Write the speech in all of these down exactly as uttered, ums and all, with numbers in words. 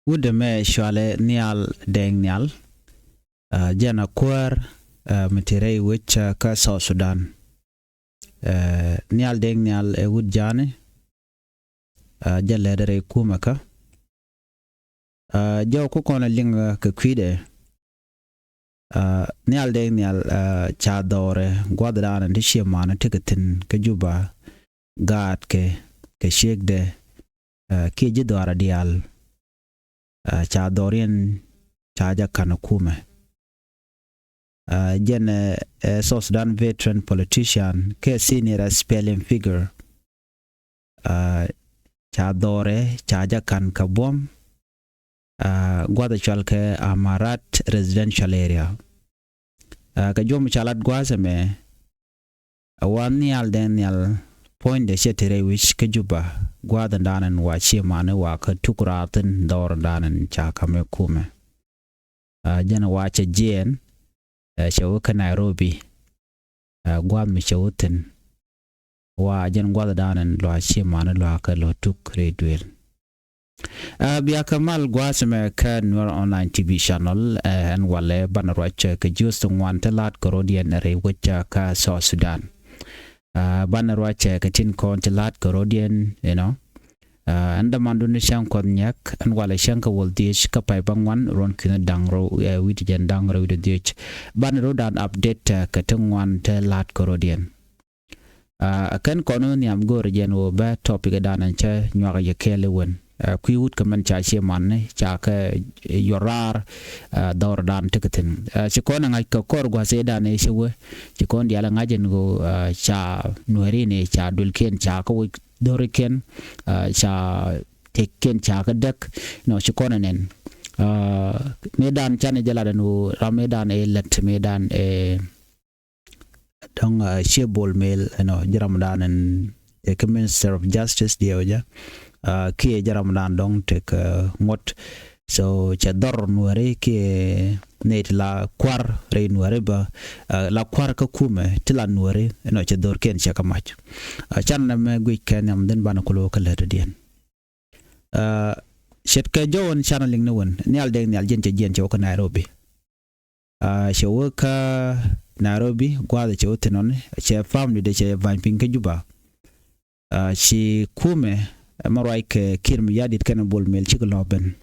Wut ɛmɛ cɔalɛ Nhial Deng Nhial. Ɛ, jɛn a kuäär, ɛ, mi te rɛy wec, ɛ, kä South Sudan. Ɛ, Nhial Deng Nhial ɛ wut Ja̱a̱ŋni. Ɛ, jɛ lätdɛ rɛy kumɛ kä. Ɛ, jɔw kä kɔn ɛ liŋ, ɛ, kɛ kui̱dɛ. Ɛ, Nhial Deng Nhial, ɛ, ca dhɔrɛ gua̱thdan ti ciɛ man ti kɛ thi̱n kä Juba. Gaatkɛ kɛ ciekdɛ, ɛ, kiɛ ji̱ dhɔaarɛ diaal. Ɛ, ca dhɔriɛn ca jɛ ka̱n kumɛ. Ɛ, jɛn ɛ, ɛ South Sudan veteran politician kɛ senior S P L M figure. Ɛ, ca dhɔrɛ ca jɛ ka̱n kɛ buɔ̱m. Ɛ, gua̱th ɛ cɔal kɛ Amarat Residential Area. Ɛ, kɛ juɔ̱m ca lat gua̱a̱th ɛmɛ, ɛ wa Nhial Deng Nhial puɔ̱nydɛ cɛ te rɛy wec kä Juba, gua̱a̱th ɛn da̱a̱n ɛn wa ciɛ mani wa kä tuk raar thi̱n dhɔr ɛn da̱a̱n ɛn ca ka̱m ɛ kumɛ. Ɛ, jɛn wa cɛ jiɛɛn, ɛ, cɛ wä kä Nairobi. Ɛ, gua̱a̱th mi cɛ wä thi̱n. Wa jɛn gua̱thdan ɛn luaak ciɛ mani luaak kä luaak tuk rɛy duëël. Ɛ, bia kɛ mal gua̱a̱th ɛmɛ kä Nuer Online T V channel, ɛ, ɛn walɛ banɛ ruac kɛ jiöth ti ŋuan ti la̱a̱t kɛ rɔ̱diɛn rɛy wec kä South Sudan. Ɛ, banɛ ruac kɛ tin kɔn ti la̱a̱t kɛ rɔ̱diɛn, you know. Ɛ, ɛn dämandun ni cäŋ Kuɔth Nyiak, ɛn walɛ cäŋ kä wäl dhiec kä pay bäŋuan ruɔ̱n ki̱ni da̱ŋ rɛw, ɛ, wi̱cdɛ jiɛn da̱ŋ rɛw wi̱cdɛ dhiec. Banɛ rɔ̱dan update, ɛ, kɛ ti ŋuan ti la̱a̱t kɛ rɔ̱diɛn. Ɛ, kɛn kɔn nhiam go̱o̱rä jɛn ɣöö bä topic dan ɛn cä nyuak yɛ kɛɛl iwen. Ɛ, kui̱ wut kɛ mɛn ca ciɛ mani ca kɛ, ɛ, yɔr raar, ɛ, dhɔrdan tekɛ thi̱n. Ɛ, ci kɔn ɛ ŋa̱c kɛ kɔr gua̱th ëë dan ëë ci wee. Ci kɔn diaal ɛ ŋa̱c ɛn ɣöö, ɛ, ca nuääri ni ca duëlkiɛn ca kɛ wec dhɔrikiɛn, ɛ, ca tëkkiɛn ca kɛ däk. Nɔ ci kɔn ɛ nɛn. Ɛ, mëë dan canɛ jɛ lat ɛn ɣöö ram mëë dan ëë lät mëë dan ëë dɔ̱ŋ, ɛ, ciɛ Bol Mel, you know, ji̱ ramdan ɛn tekɛ Minister of Justice diɛw jɛ. Ɛ, kiɛ ji̱ ramdan dɔ̱ŋ tekɛ ŋuɔ̱t. So cɛ dhɔr nuääri kiɛ nɛy ti la kua̱r rɛy nuääri bä, ɛ, la kua̱r kä kumɛ ti la nuääri, you know, cɛ dhɔrkiɛn cɛ kɛ mac. Ɛ, canɛ mɛ guic kɛ nhiam dhin banɛ kulɛ wä kä lätdädiɛn. Ɛ, ce̱tkɛ jɔw ɛn canɛ liŋ ni wen, Nhial Deng Nhial jiɛn cɛ jiɛn cɛ wä kä Nairobi. Ɛ, cɛ wä kä Nairobi, gua̱a̱th cɛ wä thi̱n ɔni, cɛ family dɛ cɛ va̱ny piny kä Juba. Ɛ, ci kumɛ, ɛ, mɛ ruac kɛ Kiir Mayardit kɛnɛ Bol Mel cikɛ lɔ ben.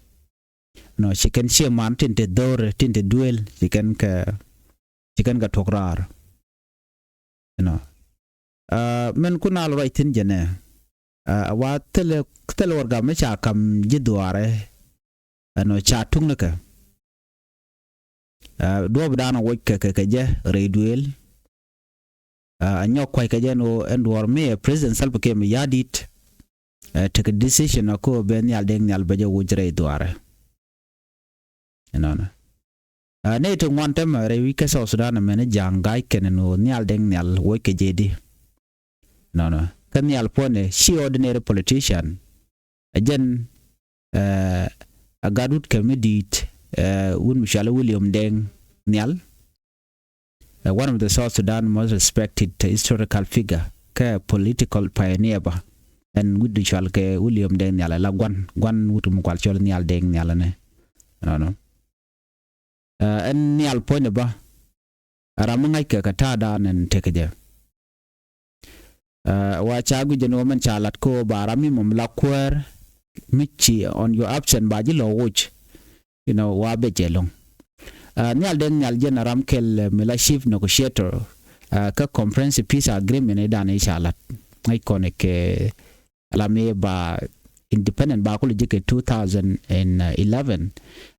Nɔ, ci kɛn ciɛ man tin te dhor, tin te duel, ci kɛn kɛ, ci kɛn kɛ tuɔk raar. You know. Ɛ, mɛn kun a lɔ ruac thi̱n jɛnɛ. Ɛ, wa thilɛ, thilɛ warɛgak mi ca ka̱m ji̱ dhuaarɛ. Ɛnɔ ca tuŋ ni kɛ. Ɛ, duɔɔp dan a woc kɛ, kɛ, kɛ jɛ rɛy duëël. Ɛ, a nyɔk kua̱c kɛ jɛ ɛn ɣöö ɛn duɔ̱ɔ̱r mi ɛ President Salva Kiir Mayardit, ɛ, tekɛ decision a ko̱ ben Nhial Deng Nhial bɛ jɛ woc rɛy dhuaarɛ. Ɛnɔnɔ. Ɛ, nɛy ti ŋuan tɛmɛ rɛy wi̱c kä South Sudan ɛmɛn ja̱a̱ŋ ga̱a̱c kɛn ɛn ɣöö Nhial Deng Nhial woc kɛ jɛ di. Nɔnɔ. Kä Nhial puɔ̱nɛ ci ordinary politician. Ɛ jɛn, ɛ, a gat wut kɛ mi di̱i̱t, ɛ, wut mi cɔal i̱ William Deng Nhial. Ɛ, one of the South Sudan most respected historical figure kɛ political pioneer bä. Ɛn wut di cɔal kɛ William Deng Nhial ɛ la gua̱n, gua̱n wut mi kual cɔl Nhial Deng Nhial ɛnɛ. Nɔnɔ. Ɛ, ɛn Nhial puɔ̱nɛ bä. Ɛ ram mi ŋa̱ckɛ kɛ ta̱a̱dan ɛn tekɛ jɛ. Ɛ, wa ca guic jɛ ni wä mɛn ca lat kä ba ram mi mɔ mi la kuäär mi ci on your absent ba ji̱ lɔ woc. You know, wa bɛ jɛ lo̱ŋ. Ɛ, Nhial Deng Nhial jɛn ɛ ram kɛl, ɛ, mi la chief negotiator, ɛ, kä comprehensive peace agreement i̱ dan i̱ ca lat. Ŋäc kɔn kɛ la mi ba independent ba kulɛ ji̱ kɛ two thousand and eleven.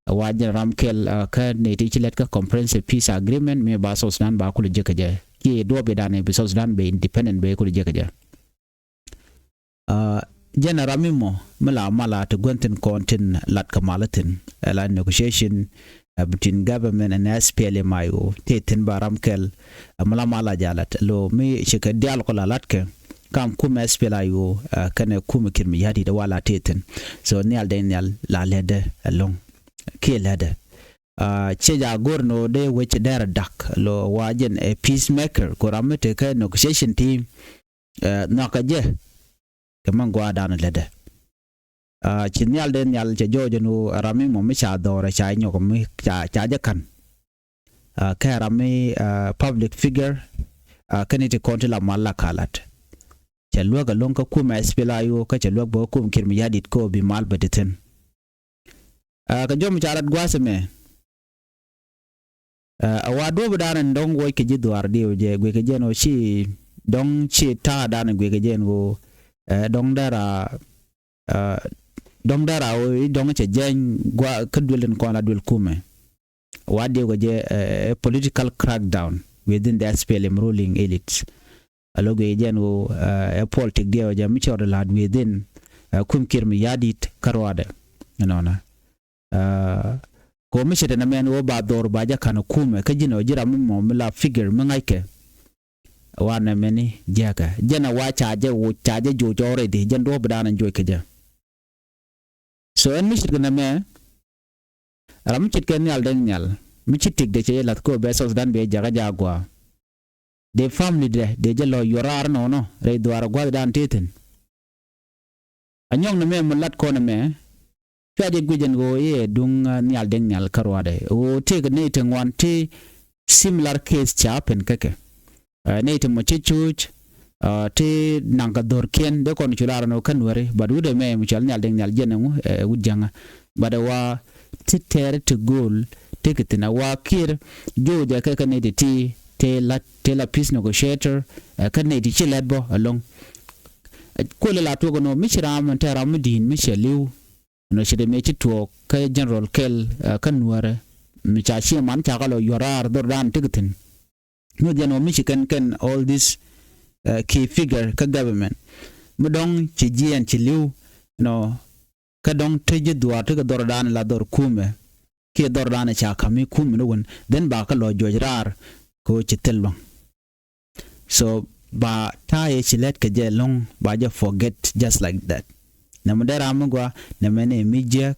Wa jɛn ram kɛl, ɛ, kä nɛy ti ci lɛt kä comprehensive peace agreement mi ba South Sudan ba kulɛ ji̱ kɛ jɛ. Kiɛ duɔ̱ɔ̱p i̱ dan i̱ bi South Sudan bɛ independent bɛ kulɛ ji̱ kɛ jɛ. Ɛ, jɛn ɛ ram mi mɔ mi la mal a ti gua̱n thi̱n kɔn tin lat kɛ mal thi̱n. Ɛ la negotiation, ɛ, between government and S P L M I O. Tëë thi̱n ba ram kɛl, ɛ, mi la mal a jalat. Lo mi ci kɛ diaal kɔ la lat kɛ kam kum S P L I O, ɛ, kɛnɛ kum Kiir Mayardit wa la tëë thi̱n. So Nhial Deng Nhial la lɛtdɛ ɛlɔ̱ŋ. Kiɛ lɛtdɛ. Ɛ, ciɛ ja go̱r ni wä dee wec dɛr dak. Lo wa jɛn ɛ peacemaker. Ko ram mi tekɛ negotiation team. Ɛ, nhɔakɛ jɛ kɛ mɛn gua̱a̱r dan lätdɛ. Ci nhial dee nhial cɛ jɔɔc ɛn ɣöö ram mi mɔ mi ca dhɔrɛ ca nyɔk mi ca jɛ ka̱n. Kɛ ram mi public figure kɛn i̱ ti kɔn ti la mal la kalat. Cɛ luäk ɛlɔ̱ŋ kä kumɛ S P L A I O kä cɛ luäk bä kä kum Kiir Mayardit kä bi mal bä ti thi̱n. Kɛ jɔm ca lat gua̱a̱th ɛmɛ. Ɛ wa duɔ̱p dan in dɔ̱ŋ wuɔc kɛ ji̱ dhuaar diw jɛ guic kɛ jɛn ɣöö ci dɔ̱ŋ ci ta̱a̱ dan in guic kɛ jɛn ɣöö dɔ̱ŋ dɛra dɔ̱ŋ dɛra ɣöö i̱ dɔ̱ŋ cɛ jɛny gua̱a̱ kä duël in kɔn la duël kumɛ. Wa diw kɛ jɛ ɛ political crackdown within the S P L M ruling elites. A lo̱ guic jɛn ɣöö ɛ politik diɛw jɛ mi cɔɔr la̱t within ɛ kum Kiir Mayardit kä ruaadɛ. Ɛnɔnɔ. Ko mi ce̱t ɛn ɛmɛn ɣöö ba dhor ba jɛ ka̱n kumɛ kä ji̱n ɔ ji̱ ram mi mɔ mi la figure mi ŋa̱ckɛ. Wa nɛmɛni jiäkä jɛn ɛ wa ca jɛ woc ca jɛ joc already jɛn duɔ̱ɔ̱p dan in joc kɛ jɛ. So ɛn mi ce̱tkɛ nɛmɛ ram mi ce̱tkɛ nhial dee nhial mi ci tik dee cɛ jɛ la̱th kɛ ɣöö bɛ South Sudan bɛ jakä jaak gua̱a̱. Dee family dɛ dee jɛ lɔ yuɔr raar nɔnɔ rɛy dhuaar gua̱a̱th dan tëë thi̱n. A nyɔk ni mɛ mi lat kɔn ɛmɛ. Cua jɛ guic ɛn ɣöö i̱ ɛ duŋ nhial dee nhial kä ruaadɛ ɣöö tëëk nɛy ti ŋuan ti similar case ca happen kä kɛ. Nɛy ti mɔ ci cuuc ti naŋ kɛ dhorkiɛn dee kɔn cu lar ɛn ɣöö kä nuäri but wut ɛmɛ mi cɔal nhial dee nhial jiɛn ɛŋu ɛ wut jäŋä. But ɛ wa ti tɛɛri ti go̱o̱l ti kɛ thi̱n ɛ wa Kiir jo̱o̱cɛ kɛ kɛ nɛy ti ti ti la ti la peace negotiator ɛ kä nɛy ti ci lɛt bä ɛlɔ̱ŋ. Kuël la tuɔk ɛn ɣöö mi ci ram ɛn te ram mi di̱i̱n mi cɛ li̱w. Ɛn ɣöö ci dee mëë ci tuɔɔk kä General Kɛl kä nuäärɛ mi ca ci man ca kä lɔ yuɔr raar dhor dan ti kɛ thi̱n. Nyuɔth jɛn ɣöö mi ci kɛn kɛn all this key figure kä government mi dɔ̱ŋ ci jiɛɛn ci li̱w nɔ. Kä dɔ̱ŋ te ji̱ dhuaar tekɛ dhɔr da̱a̱n la dhɔr kumɛ kiɛ dhɔr da̱a̱n ca ka̱m i̱ kumɛ ni wän then ba kä lɔ juɔc raar. Kɛ ɣöö ci thil lua̱ŋ. So ba ta̱a̱ yɛ ci lɛt kɛ jɛ ɛlɔ̱ŋ ba jɛ forget just like that. Nɛmɛ dee ram mi gɔaa nɛmɛ ni mi jiäk.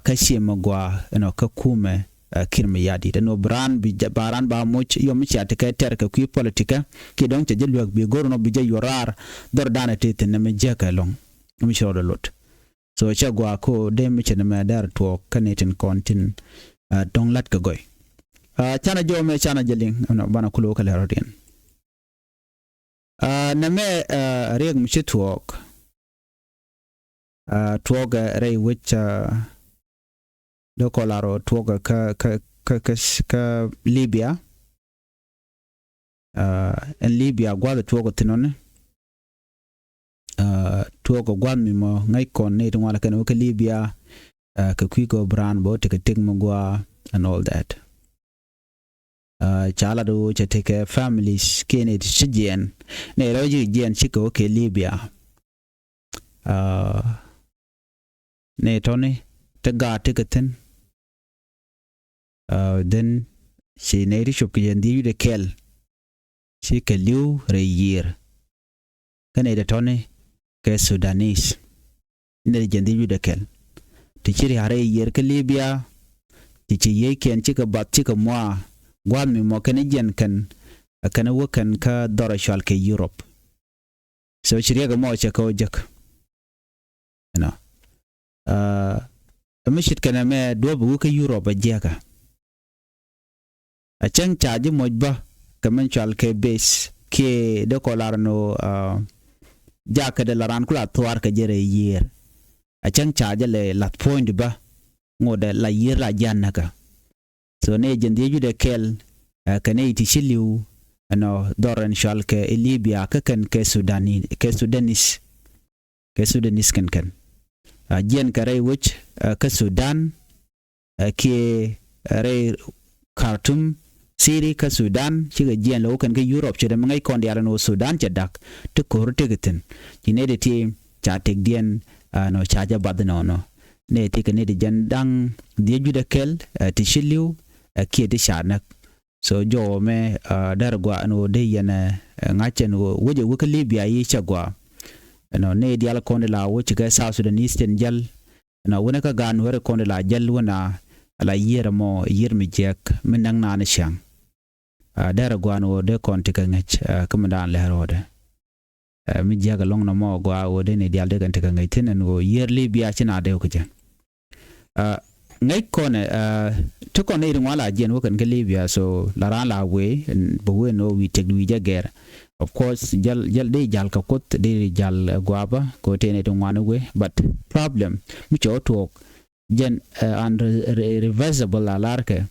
Kä ciɛ mi gɔaa ɛnɔ kä kumɛ Kiir Mayardit ɛn ɣöö bi raan bi ba raan ba moc yɔm mi cia tekɛ tɛr kɛ kui̱ politikä kiɛ dɔ̱ŋ cɛ jɛ luäk bi go̱r ɛnɔ bi jɛ yuɔr raar. Dhɔr da̱a̱n ɛ te thi̱n nɛmɛ jiäk ɛlɔ̱ŋ. Mi ci rɔɔdɛ lot. So cɛ gɔaa ko dee mi cɛ ni mɛ dɛr tuɔɔk kä ni tin kɔn tin dɔ̱ŋ lat kɛ gɔy. Canɛ jɔw mɛ canɛ jɛ liŋ banɛ kulo kɛ lɛ rɔ̱diɛn. Nɛ mɛ riɛk mi ci tuɔɔk. Tuɔɔk rɛy wec dee kɔ lar ɔ tuɔɔk kä kä kä kä Libya. Ɛn Libya gua̱th tuɔɔk thinɔni. Tuɔɔk gua̱th mi mɔ ŋäc kɔn ni ti ŋual kɛn wä kä Libya. Kɛ kui̱ kɛ wä bi raan bä wä tekɛ tek mi gua̱a̱ and all that. Ca lat wä cɛ tekɛ families kiɛ ni ti ci jiɛn ni rɛw ji̱ jiɛn cikɛ wä kɛ Libya. Ni tɔni ti gaat ti kɛ thi̱n. Then ci nɛy ti cop kɛ jɛ dhiec wi̱cdɛ kɛl. Ci kɛ li̱w rɛy yiër. Kä nɛy ti tɔni kɛ Sudanese. Nɛy ti jɛ dhiec wi̱cdɛ kɛl. Ti ci ria̱a̱r rɛy yiër kä Libya. Ti ci yiëëkiɛn cikɛ bath cikɛ muaa. Gua̱a̱th mi mɔ kɛn jiɛn kɛn kɛn wä kɛn kä dhɔr cual kɛ Europe. So ci riɛk ɛmɔ cɛ kɛ wä jek. Ɛnɔ. Ɛ mi cit kɛnɛ mɛ duɔ̱p wä kä Europe ɛ jiɛkä. Ɛ cäŋ ca ji̱ moc bä kɛ mɛn cual kɛ base kiɛ dee kɔ lar ni wä jakä dee la raan kula thuaar kɛ jɛ rɛy yiër. Ɛ cäŋ ca jɛ lɛ lath puɔ̱ny di bä ŋot dee la yiër la jian näkä. So ni jɛn dhiec wi̱cdɛ kɛl kɛ ni ti ci li̱w ɛnɔ dhɔr ɛn cual kɛ i Libya kä kɛn kɛ Sudanese kɛ Sudanese kɛn kɛn. Jiɛn kɛ rɛy wec kä Sudan kiɛ rɛy Khartoum City kä Sudan cikɛ jiɛn lɛ wä kɛn kä Europe ci dee mi ŋäc kɔn diaal ɛn wä Sudan cɛ dak ti ko̱r ti kɛ thi̱n. Ci ni ti ti ca tëkdiɛn ɛnɔ ca jɛ bath ɛnɔnɔ. Ni ti kɛ ni ti jɛn da̱ŋ dhiec wi̱cdɛ kɛl ti ci li̱w kiɛ ti ca näk. So jɔwä mɛ dɛr gua ɛn ɣöö dee yɛn ŋa̱c ɛn ɣöö wecɛ wek kä Libya yi cɛ gua. Ɛnɔ ni dial kɔn di la wec kɛ South Sudanese tin jäl. Ɛnɔ wänɛ kä gaat Nuɛri kɔn di la jäl wänɛ la yiër ɛmɔ yiër mi jiɛk mi näk naan ciaŋ. Dɛr gua ɛn ɣöö dee kɔn ti kɛ ŋäc kä mi daan lɛr ɣöödɛ. Ɛ, mi jiäk ɛlɔ̱ŋ nɔmɔ gɔaa ɣöö dee ni diaal dee kɛn tekɛ ŋäc thi̱n ɛn ɣöö yiër Libya ci na dee wä kɛ jɛ. Ɛ, ŋäc kɔnɛ, ɛ, ti kɔn i̱ ri ŋuan la jiɛn wä kɛn kä Libya, so la raan la wee, bɛ wee ni ɣöö wi̱i̱ tëk wi̱i̱ jɛ gɛr. Of course jäl jäl dee jäl kɛ Kuoth, dee jäl, ɛ, gua̱a̱pä kɛ ɣöö tëë ni ti ŋuan wee, but problem mi cɛ wä tuɔɔk jɛn, ɛ, unreversible a larkɛ.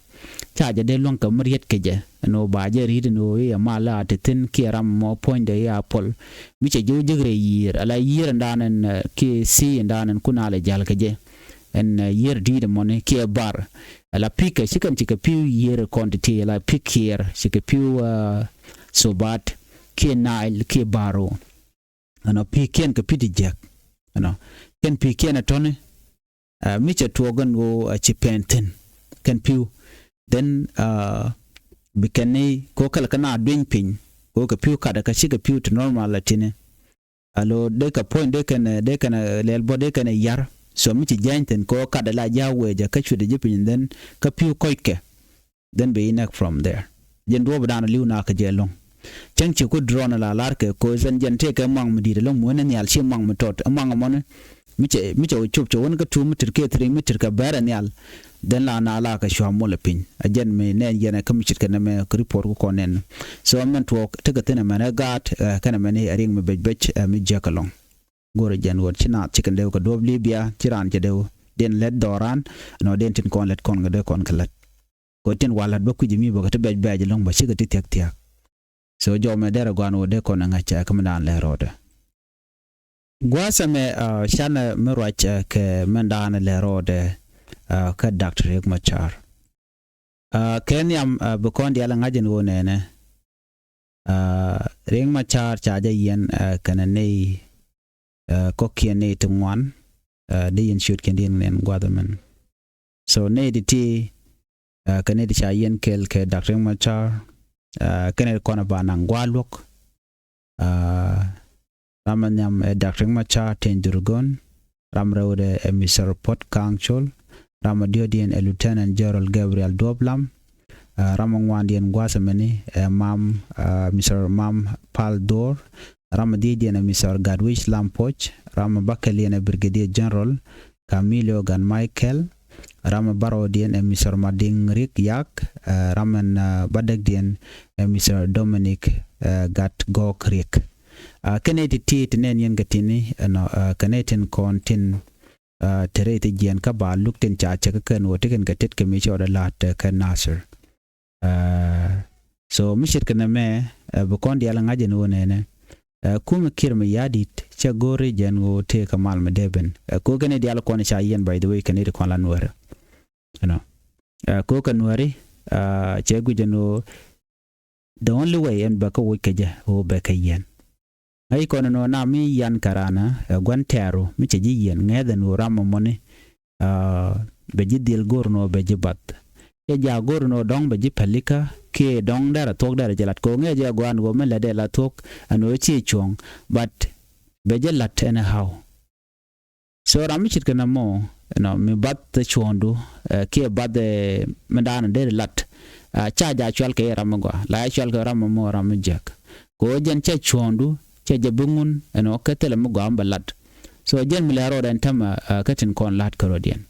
Ca jɛ dee luäŋ kɛ mi riet kɛ jɛ ɛn ɣöö ba jɛ ri̱t ɛn ɣöö i̱ ɛ mal a te thi̱n kiɛ ram mɔ puɔ̱nydɛ i̱ a puɔl. Mi cɛ ji̱ wä ji̱k rɛy yiër ala yiër ɛn daan ɛn, ɛ, kiɛ thi̱i̱ ɛn daan ɛn kun a lɛ ja̱l kɛ jɛ. Ɛn, ɛ, yiër di̱i̱t ɛmɔni kiɛ bar ala pi̱kɛ ci kɛn ci kɛ pi̱w yiër kɔn ti ti ala pi̱k kiɛɛr ci kɛ pi̱w, ɛ, Sobat kiɛ Nile kiɛ Baro. Ɛnɔ pi̱kiɛn kɛ pi̱t jiäk. Ɛnɔ kɛn pi̱kiɛn ɛ tɔ̱ni, ɛ, mi cɛ tuɔɔk ɛn ɣöö, ɛ, ci pɛn thi̱n kɛn pi̱w. Then, ɛ, bi kɛn ni kɛ ɣöö kɛl kä na dueny piny kɛ ɣöö kɛ pi̱w kat ɛ kä ci kɛ pi̱w ti normal ɛ ti̱ni. Alo dee kɛ puɔ̱ny dee kɛn, dee kɛn, ɛ, lɛl bä dee kɛn ɛ yar. So mi ci jiany thi̱n kɛ ɣöö kat ɛ la ji̱ a wecä kä cui̱t ɛ ji̱ piny, then kä pi̱w kɔckɛ. Then bɛ yi nɛk from there. Jɛn duɔ̱ɔ̱p dan li̱w na kä jɛ ɛlɔ̱ŋ. Cäŋ ci ku drone la lar kɛ koc ɛn jɛn tëëkɛ maŋ mi di̱i̱t ɛlɔ̱ŋ muɛn ni nhial ci maŋ mi tɔt ɛ maŋ ɛmɔni. Mi cɛ mi cɛ wä cop cɛ wän kä two meter kiɛ three meter kɛ bɛr ɛ nhial. Then la na la kɛ cua mol ɛ piny ɛ jɛn mi nɛn yɛn ɛ kä mi ce̱tkɛ nɛmɛ kɛ report ku kɔn nɛn. So mɛn tuɔɔk tekɛ thi̱n ɛmɛn ɛ gaat, ɛ, kɛn ɛmɛn ɛ riŋ mi bec bec, ɛ, mi jiäk ɛlɔ̱ŋ. Go̱rɛ jɛn ɣöö ci naath ci kɛn dee wä kɛ duɔ̱ɔ̱p Libia ci raan cɛ dee wä den lɛt dhɔran. Nɔ den tin kɔn lɛt kɔn kɛ dee kɔn kɛ lɛt. Kɛ tin walät bä kui̱c mi bä kɛ ti bɛc bɛc ɛlɔ̱ŋ bä cikɛ ti thia̱k thia̱k. So jɔmɛ derɛ gua̱n wä dee kɔn ɛ ŋa̱c, ɛ, kä mi daan lɛ rɔɔdɛ. Gua̱a̱th ɛmɛ, ɛ, canɛ mi ruac, ɛ, kɛ mɛn daan lɛ rɔɔdɛ, ɛ, kä Doctor Riek Machar. Ɛ, kɛ nhiam, ɛ, bi kɔn diaal ɛ ŋa̱c ɛn ɣöö nɛnɛ, ɛ, Riek Machar ca jɛ yiɛn, ɛ, kɛnɛ nɛy, ɛ, kɔ̱kiɛn nɛy ti ŋuan, ɛ, dee yɛn ciötkiɛn diɛn nɛn gua̱a̱th ɛmɛn. So nɛy ti ti, ɛ, kɛ nɛy ti ca yiɛn kɛɛl kɛ Doctor Riek Machar, ɛ, kɛ nɛy ti kɔn ɛ ba naŋ gua̱a̱ luɔ̱k, ɛ, ram ɛ nhiam ɛ Doctor Riek Machar Teny Dhurgon, ram rɛwdɛ ɛ Mister Puot Kaŋ Col, ram ɛ diɔ̱ɔ̱kdiɛn ɛ Lieutenant General Gabriel Duɔp Lam, ɛ, ram ɛ ŋuandiɛn gua̱a̱th ɛmɛni ɛ Mam, ɛ, Mister Mam Pal Dhor, ram ɛ dhiecdiɛn ɛ Mister Gatwec Lam Puɔc, ram ɛ bäkɛldiɛn ɛ Brigadier General Camilio Gat Michael, ram ɛ bärɔwdiɛn ɛ Mister Madiŋ Riek Yak, ɛ, ram ɛn, ɛ, bädäkdiɛn ɛ Mister Dominic, ɛ, Gat Gɔɔk Riek. Ɛ, kɛnɛ ti ti ti nɛn yɛn kɛ ti̱ni, ɛnɔ, ɛ, kɛnɛ tin kɔn tin, ɛ, te rɛy ti jiɛn kä ba luk tin ca cɛ kä kɛn wä ti kɛn kɛ tet kɛ mi cɔɔdɛ la̱t, ɛ, kɛ Nasir. Ɛ, so mi ce̱tkɛ nɛmɛ, ɛ, bi kɔn diaal ŋa̱c ɛn ɣöö nɛnɛ, ɛ, kumɛ Kiir Mayardit cɛ go̱o̱ri jɛn ɣöö tëëkɛ mal mi dee ben. Ɛ, ko̱ kɛn i̱ diaal kɔn ca yiɛn, by the way, kɛn i̱ ti kɔn la Nuäri. You know. Ɛ, ko̱ kɛ Nuäri, ɛ, cɛ guic ɛn ɣöö the only way ɛn bɛ kä woc kɛ jɛ ɣöö bɛ kɛ yiɛn. Ŋäc kɔn ɛn ɣöö na mi yian kɛ raan ɛ gua̱n tɛ̈ru mi cɛ ji̱ yiɛn ŋɛ̈th ɛn ɣöö ram ɛmɔni, ɛ, bɛ ji̱ dhil go̱r ɛn ɣöö bɛ ji̱ bath. Cɛ jaak go̱r ɛn ɣöö dɔ̱ŋ bɛ ji̱ pälikä kiɛ dɔ̱ŋ derɛ thuɔ̱k derɛ jɛ lat kɛ ɣöö ŋɛc jɛ gua̱a̱n ɣöö mi lätdɛ la thuɔ̱k ɛn ɣöö ciɛ cuɔ̱ɔ̱ŋ. But bɛ jɛ la̱t anyhow. So ram mi ce̱tkɛ nɛmɔ, you know, mi bath cuɔ̱ɔ̱ŋdu, ɛ, kiɛ bath, ɛ, mi daanɔ deri la̱t, ɛ, ca jaa cual kɛ ram mi gɔaa, la jaa cual kɛ ram mi mɔ ram mi jiäk. Kɛ ɣöö jɛn cɛ cuɔ̱ɔ̱ŋdu cɛ jɛ bi ŋun, you know, kä thilɛ mi gɔaa mi bɛ la̱t. So jɛn mi lɛ rɔɔdɛ ɛn tämɛ, ɛ, kä tin kɔn la̱t kä rɔɔdiɛn.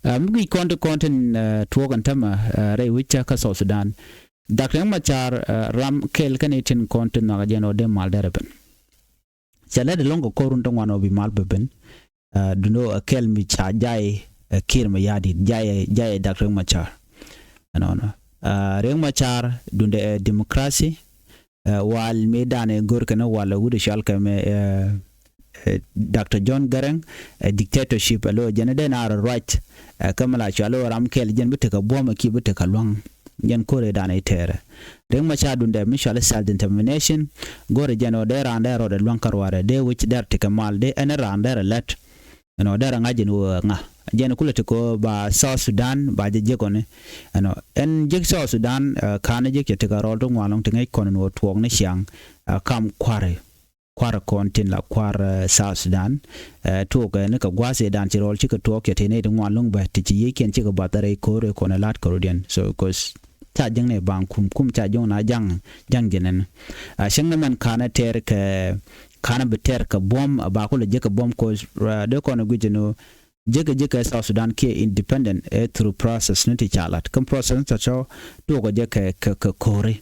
Ɛ, mi guic kɔn ti kɔn tin, ɛ, tuɔɔk ɛn tämɛ, ɛ, rɛy wec kä South Sudan. Doctor Riek Machar, ɛ, ram kɛl kä ni tin kɔn tin nhɔakä jɛn ɣöö dee mal derɛ ben. Cɛ lät ɛlɔ̱ŋ kɛ ko̱r run ti ŋuan ɔ bi mal bɛ ben. Ɛ, duundɛ ɣöö ɛ kɛl mi ca jay, ɛ, Kiir Mayardit, jay, jay Doctor Riek Machar. Ɛnɔnɔ. Ɛ, Riek Machar duundɛ ɛ democracy. Ɛ, wal mi danɛ go̱r kɛn wal wut ɛ cual kɛ mɛ, ɛ, ɛ, Doctor John Garang, ɛ, dictatorship, ɛ, lo jɛn dee na rɔ ruac. Ɛ, kä mi la cual ɣöö ram kɛl jɛn bi tekɛ buɔ̱m ɛ ki bi tekɛ lua̱ŋ. Jɛn ko̱r ɛ danɛ tɛɛrɛ. Riek Machar duundɛ mi cual self determination. Go̱r ɛ jɛn ɣöö dee raan dee rɔɔdɛ lua̱ŋ kä ruaarɛ dee wec dee rɛ tekɛ mal dee ɛn raan dee rɛ lät. Ɛnɔ dee rɛ ŋa̱c jɛn ɣöö ŋa. Jɛn kulɛ tekɛ ɣöö ba South Sudan ba jɛ jek ɔni. Ɛnɔ ɛn jek South Sudan, ɛ, ka̱n jek cɛ tekɛ rɔɔl ti ŋuan lɔŋ ti ŋäc kɔn ɛn ɣöö tuɔɔk ni ciaŋ, ɛ, kam kua̱ri. Kua̱r kɔn tin la kua̱r, ɛ, South Sudan. Ɛ, tuɔɔk, ɛ, ni kɛ gua̱a̱th ëëdan ci rɔɔl cikɛ tuɔɔk cɛ tëë nɛy ti ŋuan lo̱ŋ bä ti ci yiëëkiɛn cikɛ bath rɛy ko̱r ëë kɔn ɛ la̱t kɛ rɔ̱diɛn. So, 'cause ca jiäkni baŋ kum, kum ca jiök na ja̱ŋ, ja̱ŋ ji̱n ɛn. Ɛ, cäŋ ni mɛn ka̱n ɛ tɛɛr kɛ, ka̱n bi tɛr kɛ buɔ̱m, ba kulɛ jek kɛ buɔ̱m kɔ, dee kɔn guic ni ɣöö jek jek kɛ South Sudan kiɛ independent ɛ through process ni ti ca lat. Kä process ni tɔ̱tɔ̱ tuɔkɔ jɛ kɛ kɛ kɛ ko̱ri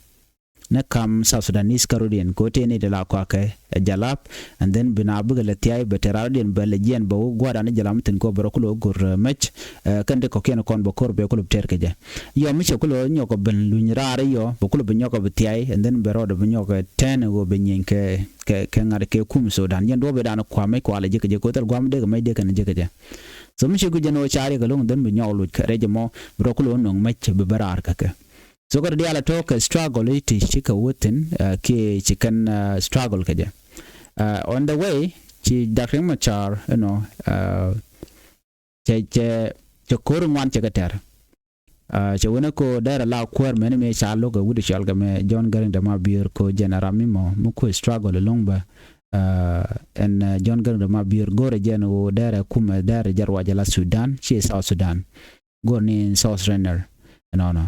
ni kam South Sudanese kärudiɛn kɛ ɣöö tëë ni ti la kɔakɛ ɛ jalap, and then bi na bikɛ lɛ thiay bɛ tɛr arudiɛn bɛ lɛ jiɛn bɛ wä gua̱a̱r dan ni jalap mi thi̱n kɛ ɣöö bɛ rɔ kulɛ wä go̱r mec. Kɛn ti kɔ̱kiɛn kɔn bɛ ko̱r bɛ kulɛ bi tɛr kɛ jɛ. Yɔ mi cɛ kulɛ nyɔk kɛ ben luny raar yɔ bɛ kulɛ bi nyɔk kɛ bi thiay, and then bɛ rɔɔdɛ bi nyɔk kɛ tɛn ɣöö bɛ nyieny kɛ kɛ kɛ ŋa̱t kɛ kum Sudan. Jɛn duɔ̱ɔ̱p idan kua̱ mec kualɛ jek kɛ jɛ kɛ ɣöö thil gua̱a̱m dee kɛ mec dee kɛn jek kɛ jɛ. So mi ci guic jɛn ɣöö ca riɛk ɛlɔ̱ŋ, then bi nyɔk loc kɛ rɛc ɛmɔ bi rɔ kulɛ wä nöŋ mec bi bɛ raar kɛ kɛ. So kä diaal a tɔ̱ kɛ struggle i̱ ti ci kɛ wä thi̱n kiɛ ci kɛn struggle kɛ jɛ. On the way ci Dak Riek Machar, you know, cɛ cɛ cɛ ko̱r ŋuan cɛ kɛ tɛr. Cɛ wen ɛ ko dɛrɛ la kuäär mɛn mi ca lo̱k ɛ wut cɔal kɛ mɛ John Garang de Mabior ko jɛn ram mi mɔ mi kuɛ struggle ɛlɔ̱ŋ bä. Ɛn John Garang de Mabior go̱rɛ jɛn ɣöö dɛrɛ kumɛ dɛrɛ jɛ ruacɛ la Sudan ci South Sudan. Go̱r ni in South Sudan ɛnɔnɔ.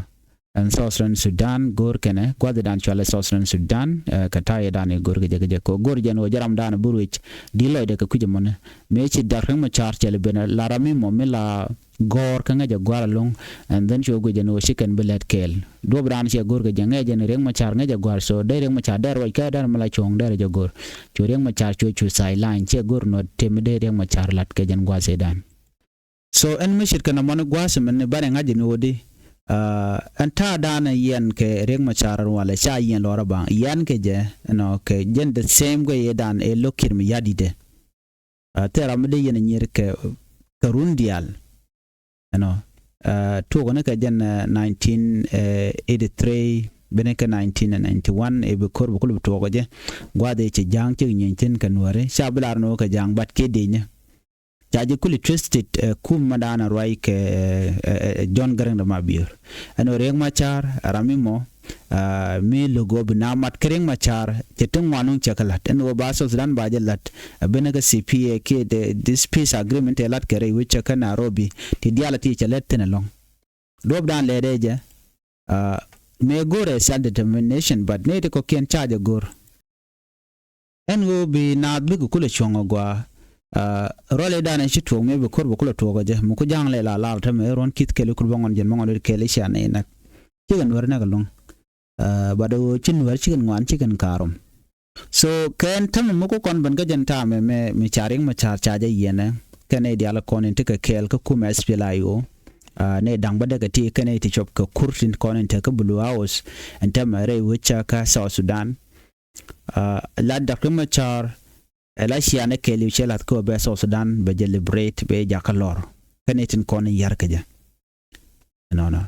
Ɛn South Sudan, Sudan go̱r kɛnɛ gua̱dhi dan cualɛ South Sudan, Sudan kɛ ta̱yɛ dan i̱ go̱r kɛ jɛ kɛ jɛ ko go̱r jɛn ɣöö jɛ ram dan bi ruec di lɔcdɛ kɛ kui̱c ɛmɔni. Mëë ci Dak Riek Machar cɛ lɛ ben la ram mi mɔ mi la gɔ̱r kä ŋäcɛ gua̱r ɛlɔ̱ŋ. And then cu guic ɛn ɣöö ci kɛn bi lɛt kɛɛl duɔ̱p dan cɛ go̱r kɛ jɛ ŋäcɛ ni Riek Machar ŋäcɛ gua̱r, so dee Riek Machar dee ruac kä dan mi la cuɔ̱ŋ dee rɛ jɛ go̱r. Cu Riek Machar cu cu sideline cɛ go̱r nɔ tëë mi dee Riek Machar lat kɛ jɛn gua̱a̱th ëëdan. So ɛn mi ce̱tkɛ nɔmɔni gua̱a̱th ɛmɛn ni banɛ ŋa̱c ɛn ɣöö di ɛn ta̱a̱ dan yɛn kɛ Riek Machar ɛn walɛ ca yɛn lɔrä baŋ yɛn kɛ jɛ ɛnɔ kɛ jɛn the same guɛ yɛ dan ɛ lo̱k Kiir mi ya̱di̱t ɛ. Thil ram mi dee yɛn nyier kɛ kɛ run diaal. Ɛnɔ tuɔkɔ ni kɛ jɛn nineteen eighty three bini kɛ nineteen ninety one ɛ bi ko̱r bi kulɛ bi tuɔkɔ jɛ. Gua̱a̱th ɛ cɛ ja̱a̱ŋ cik nyieeny thi̱n kɛ nuääri ca bi lar ni wä kɛ ja̱a̱ŋ bat kiɛ dee nyɛ. Ca jɛ kuli twisted ɛ kum ma da̱a̱n a ruac kɛ ɛ John Garang de Mabior. Ɛn ɣöö Riek Machar ram mi mɔ mi lo̱k ɣöö bi na mat kä Riek Machar cɛ ti ŋuan nuŋ cɛ kɛ la̱t ɛn ɣöö ba South Sudan ba jɛ la̱t. Ɛ ben kä C P A kiɛ this peace agreement ɛ la̱t kɛ rɛy wec cɛ kä Nairobi ti diaal ti cɛ lät thi̱n ɛlɔ̱ŋ. Duɔ̱p da̱a̱n lɛɛt ɛ jɛ mëë go̱r ɛ self determination, but nɛy ti kɔ̱kiɛn ca jɛ go̱r. Ɛn ɣöö bi naath bikɛ kulɛ cuɔ̱ŋ agua. Ruɔl i̱ danɛ ci tuɔɔk mëë bi ko̱r bi kulɛ tuɔɔk ɛ jɛ mi ku ja̱a̱ŋ lɛ la lar tämɛ i̱ ruɔ̱n ki̱th kɛl i̱ kul bä ŋɔn jɛn bä ŋɔn i̱ kɛl i̱ cia nɛy näk. Cikɛ nuäär näk ɛlɔ̱ŋ. Bat ɣöö ci nuäär cikɛn ŋuan cikɛn ka̱a̱r rom. So kɛn tämɛ mi ku kɔn ben kä jɛn ta̱a̱ mɛ mɛ mi ca Riek Machar ca jɛ yiɛnɛ kɛn nɛy diaal kɔn in tekɛ kɛɛl kä kumɛ S P L A I O. Nɛy da̱ŋ bä däkɛ ti kɛn nɛy ti cop kɛ kur tin kɔn in tekä Blue House ɛn tämɛ rɛy wecä kä South Sudan. Lat Dak Riek Machar ɛ la cianɛ kɛɛliw cɛ lath kä bɛ South Sudan bɛ jɛ liberate bɛ jakä lɔr. Kä ni tin kɔn in yar kä jɛ. Nɔnɔ.